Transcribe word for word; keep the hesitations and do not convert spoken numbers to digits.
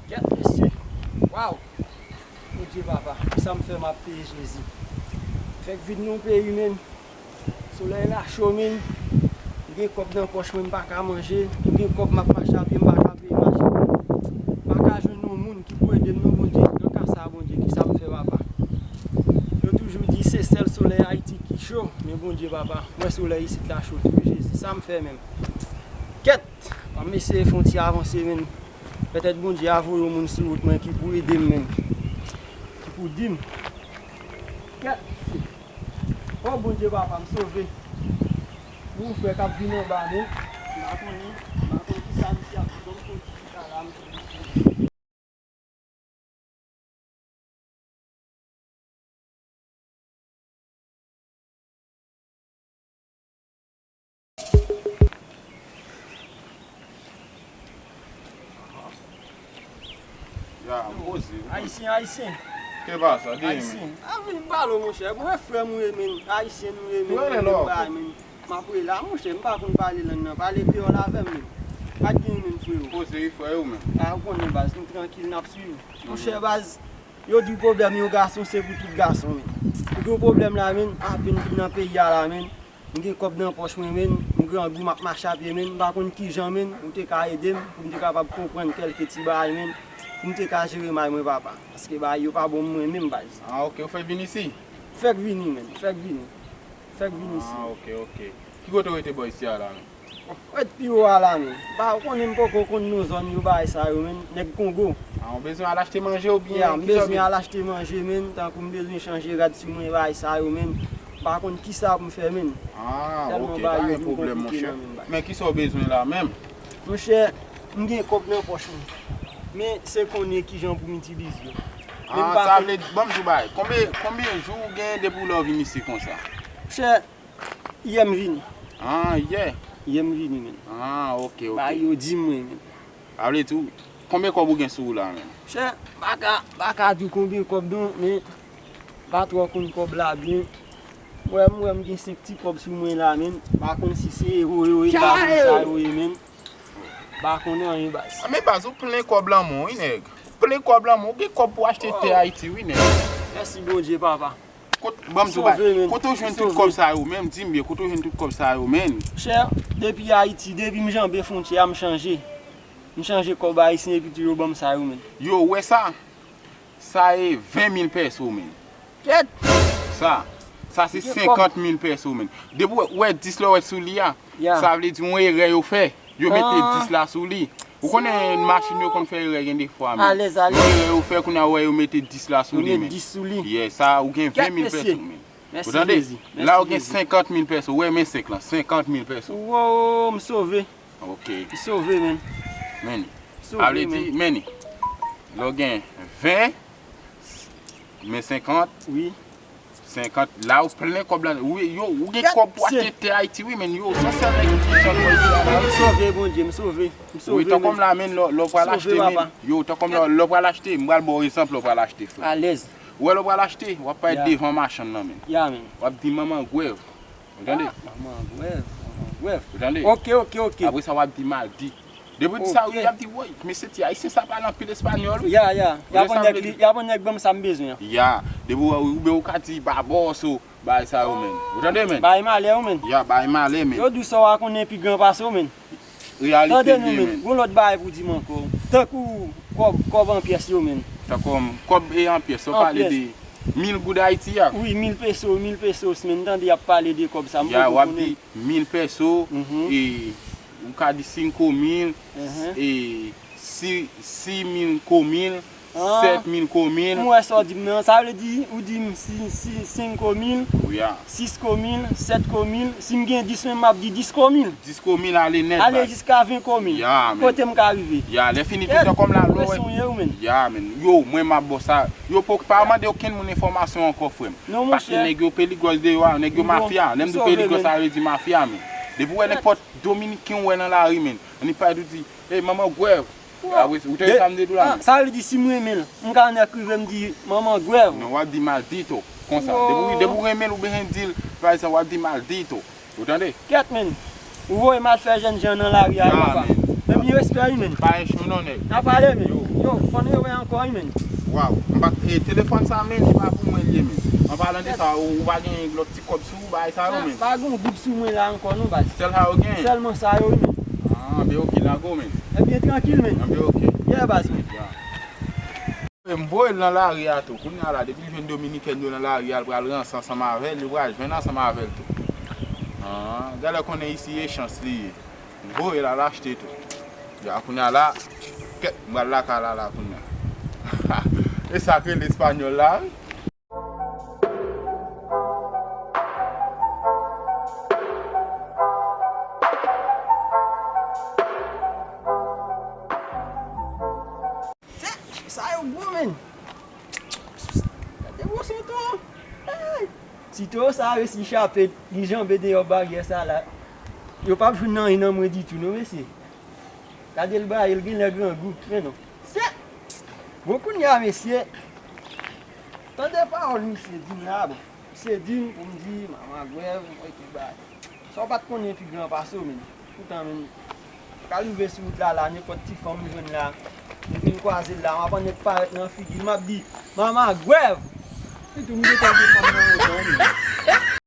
Kèt, mesye. Waw! Bondye papa, kisa m fè m ap peye Jezi? Fèk vin nan peyi, menn. Solèy la cho, menn. M gen kòb nan pòch mwen, m pa ka manje. M gen kòb, m ap mache a pye, m pa ka peye machin. M pa ka jwenn yon moun ki pou ede m, non, Bondye. Nan ka sa, Bondye, kisa m fè, papa? Yo toujou di se sèl solèy Ayiti ki cho, men Bondye, papa, m wè solèy isit la cho tou, Jezi. Sa m fè menm? Kèt! M ap eseye fè yon ti avanse, menn. Petèt Bondye a voye yon moun sou wout mwen ki pou ede m, menn. Ki pou di m. Kèt! O Bondye papa, m sove. Gon frè k ap vin anba, menn. M pa konnen, m pa konn kisa misye ap di, ban m konn ki chita la, m Ya, poze. Ayisyen, ayisyen. Ke pasa, di men. Ayisyen. A vin pale w, monchè. Mwen frè m ou ye, menn. Ayisyen nou ye, menn. Mwen bay, menn. M ap rele a, monchè, m pa konn pale lang nan. Pale kreyòl avè m, menn. Pa t gen menm, frewo. Poze wi, frè, ou menm? A, ou konnen, baz, nou trankil, n ap swiv. Monchè, baz, yo di w pwoblèm yon gason, se pou tout gason, menn. Ou gen yon pwoblèm la, menn, apenn vin nan peyi a la, menn. M gen kòb nan pòch mwen, menn. M grangou, m ap mache a pye, menn. M pa konn kijan, menn, ou te ka ede m, pou m te kapab konprann kèlke ti bagay, menn, pou m te ka jere may mwen, papa. Paske bagay yo pa bon mwen menm, baz. A, oke, ou fèk vin isi? Fèk vini, menn. Fèk vini. Fèk vin isi. A, oke, oke. Ki kote w rete bò isi a la menm? Ret pi wo a la menm. Ba, ou konnen m poko konn non zòn yo, bagay sa yo menm. Nèg Kongo. A, ou bezwen al achte manje oubyen ki sa w bezwen? Ya, m bezwen al achte manje menm, tankou m bezwen chanje rad sou mwen, bagay sa yo menm. M pa konn kisa pou m fè menm. A, oke, pa gen pwoblèm, monchè. Men kisa w bezwen la menm? Monchè, m gen kòb nan pòch mwen. Men se konnen kijan pou m itilize yo. A, sa vle di, ban m di w bagay. Konbyen, konbyen jou w gen depi w lè w vin isi konsa? Monchè, yè m vini. A, yè? Yè m vini, menm. A, oke, oke. Bagay yo di mwen, menm. Sa vle di, konbyen kòb ou gen sou ou la, menm? Monchè, m pa ka, m pa ka di w konbyen kòb non, men m pa twò konn kòb la byen. M wè, m wè m gen senk ti kòb sou mwen la, menm. M pa konn si se ewo yo ye, bagay sa yo ye, menm. M pa konn anyen, baz. A, men baz, ou plen kòb lan men w, wi, nèg. Ou plen kòb lan men w, ou gen kòb pou achte tè Ayiti, wi, nèg. Mèsi Bondye, papa. Kot, ban m di w bagay. Kote w jwenn tout kòb sa yo menm? Di m byen, kote w jwenn tout kòb sa yo menm? Monchè, depi Ayiti, depi m janbe fwontyè a, m chanje. M chanje kòb ayisyen epi tou yo ban m sa yo menm. Yo, ou wè sa? Sa e ven mil pèso menm. Kèt! Sa, sa se senkant mil pèso menm. Depi w wè dis la w wè sou li a, sa vle di yon erè yo fè. Yo mete dis la sou li. Ou konnen machin yo konn fè erè gen defwa menm. Alèz, alèz. Yon erè yo fè kounye a w wè yo mete dis la sou li menm. Yo met dis sou li. Yeah, sa ou gen ven mil pèso menm. Ou tande? La ou gen senkant mil pèso. Wè men senk lan, senkant mil pèso. Wow, m sove. Ok. M sove, menn. Menn. Sa vle di, menn. Lè w gen ven, men senkant. Wi. Senkant. La ou plen kòb la. Wi, yo, ou gen kòb pou achte tè Ayiti, wi, menn. Yo, se sèl nèg ki jan mwen di a la, wi. M sove, Bondye, m sove. M sove, menn. Wi, tankou m la, menn, lè w pral achte, menn. Yo, tankou m la, lè w pral achte, m pral ba w egzanp, lè w pral achte, frè. Alèz. Ou wè lè w pral achte, w ap parèt devan machann nan, menn. Ya, menn. W ap di, manman gwèv. Ou tande? Ah, manman gwèv, manman gwèv. Ou tande? Ok, ok, ok. Apre sa, w ap di, maldi. Depi w di sa, wi, y ap di, woy, mesye ti ayisyen sa pale anpil espanyòl, wi. Ya, ya. Y ap yon nèg, y ap yon nèg ban m sa m bezwen an. Ya. Depi w, oubyen ou ka di, baboso, bagay sa yo, menn. Ou tande, menn? Bay malè, wi, menn. Ya, bay malè, menn. Yo di w sa w a konnen pi gran pase w, menn. Reyalite l ye, menn. Tande nou, menn. Gon lòt bagay pou di m ankò. Tankou kòb, kòb an pyès yo, menn. Tankou kòb e an pyès, w ap pale de mil goud Ayiti a? Wi, mil peso, mil pesos, menn. Tande y ap pale de kòb sa, m poko konnen. Ya, w ap di mil peso, e, ou ka di cinco mil, e, si, cinco mil, sèt mil, cinco mil. M wè sa w di m nan. Sa vle di, ou di m si, si, cinco mil, cisco mil, setco mil. Si m gen dis menm, m ap di disco mil. Disco mil ale nèt, baz. Ale jiska venko mil. Ya, menn. Kote m ka rive? Ya, lè fini tout tan kòm la, lè w wè. Ya, menn. Yo, mwen, m ap ba w sa. Yo, pa mande okenn moun enfòmasyon ankò, frè m. Non, monchè. Paske nèg yo peligwòs deyò a, nèg yo mafya. Lè m di peligwòs, sa vle di mafya, menn. Depi w wè nenpòt Dominiken w wè nan lari, menn, annik pale tou di, "Ey, manman gwèv." Apre, ou tande sa m di tou la, menn? Sa vle di si m renmen l, m ka annik rive m di, "Manman gwèv." Non, w ap di maldito, konsa. Depi, depi w renmen l, ou bezwen di l, pa egzanp, w ap di maldito. Ou tande? Kèt, menn. Ou voye m al fè jènjan nan lari a, papa. Menn, respè, wi, menn. Pa enchou non, nèg. N a pale, menn. Yo, fò n rewè ankò, wi, menn. Waw, m pa, e, telefòn sa, menn, li pa pou mwen, li ye, menn. An palan de sa, ou, ou pa gen lòt ti kòb sou ou, bagay sa yo, menn. Pa gen yon goud sou mwen la ankò, non, baz. Sèl sa yo gen? Sèlman sa yo, wi, menn. Ah, anben, oke, lago, menn. Ebyen, trankil, menn. Anben, oke. Yeah, baz, menn. M voye l nan lari a tou. Kounye a la, depi l jwenn Dominikèn yo nan lari a, l pral ranse ansanm avè l, yo pral jwenn ansanm avè l tou. Ah, genlè konnen isi e chans li ye. M voye l al achte tou. Ya, kounye a la, kèt, m pral lakay la, la, kounye a. E sa k rele espanyòl la, wi. Sa yo gwo, menn. Gade gwo sitwon. Hey! Sitwon sa resi chape, li janbe deyò baryè sa la. Yo p ap jwenn anyen nan mwen ditou, non, mesye. Gade l braye, l genlè grangou, men non. Se, bon, kounye a, mesye, tande pawòl misye di m la, bon. Misye di m pou m di, manman gwèv, mwen ki bay. Sa w pa t konnen pi gran pase w, menn. Poutan, menn, m ka rive sou wout la, la, nenpòt ti fanm m jwenn la, depi m kwaze l la, m ap annik parèt nan figi l, m ap di, "Manman gwèv!" Epi tou, m gentan gen fanm nan wout la, menn.